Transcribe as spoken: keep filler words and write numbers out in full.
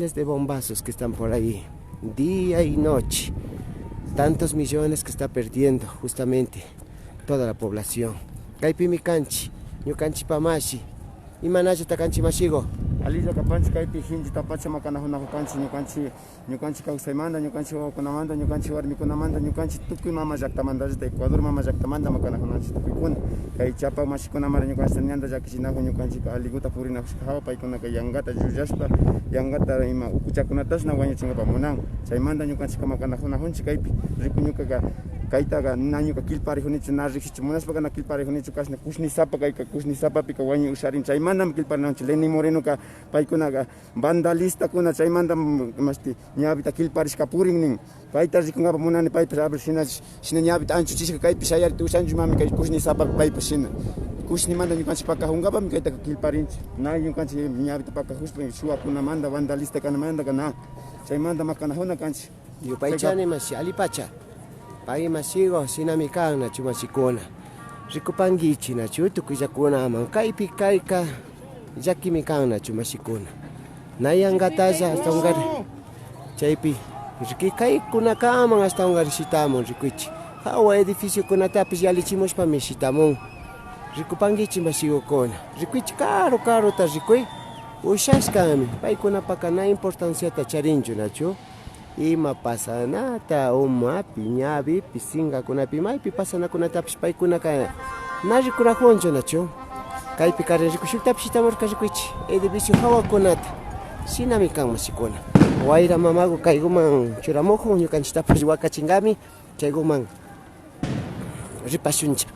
Miles de bombazos que están por ahí, día y noche. Tantos millones que está perdiendo justamente toda la población. Kaypimi kanchi, ñukanchipa mashi. Imanallata kanchi mashigo? Alilla kapanchi kaypi, hinchita pacha makanajunajo kanchi, ñukanchi, ñukanchi kawsaymanta, ñukanchi wawakunamanta, ñukanchi warmikunamanta, ñukanchi tukuy mama llaktamantallata, Ecuador mama llaktamanta makanajunanchi tukuykuna. Kay chapak mashikunamari ñukanchita ñanta llakichinajun, ñukanchika aliguta purinajushka jawa, paykunaka yankata llullashpa, yankata ima ukuchakunatash na wañuchinkapa munan. Chaymanta ñukanchika makanajunajunchi kaypi, riku ñukaka kaytaka na ñuka killparijunichu, na riksichu munashpaka na killparijunichu, kashna kushnisapa kayka, kushnisapapika wañuy usharin, chaymantami killparinajunchi. Lenin Morenoka paykunaka vandalistakuna, chaymanta mashti ñawita killparishka purin nin. Payta rikunkapak munani, paypash a ver shina, shina ñawita anchuchishka kaypi shayarita ushanchu mami kay kushnisapa paypash shina. Kushnimanta ñukanchik pakajunkapami kaytaka killparinchik. Na ñukanchik ñawita pakajushpa shuwakunamanta vandalista kanamantaka na. Chaymanta makanajuna kanchik. Yupaychani mashi, alipacha. Pay mashigo, shinami kan nachu mashikuna. Rikupankichi nachu tukuyllakunaman kaypi kayka. Llakimi kan nachu mashikuna. Na yankatalla ashtawankari. Chaypi riki kaykunakaman ashtawankari shitamun rikuchi. Jawa edificiokunatapish yallichimushpami shitamun. Rikupankichi mashigukuna. Rikuchi karu karuta rikuy. Ushashkami. Paykunapaka na importanciata charinchu nachu. Ima pasanata umapi, ñawipi, sinkakunapi, maypi pasanakunatapish paykunaka na rikurajunchu nachu. Kaypi karin rikushuktapish shitamurka rikuchi, edificio jawakunata. Shinami kan mashikuna. Wayra mamagu kayguman churamujun, ñukanchiktapash wakachinkami, chayguman ripashunchik.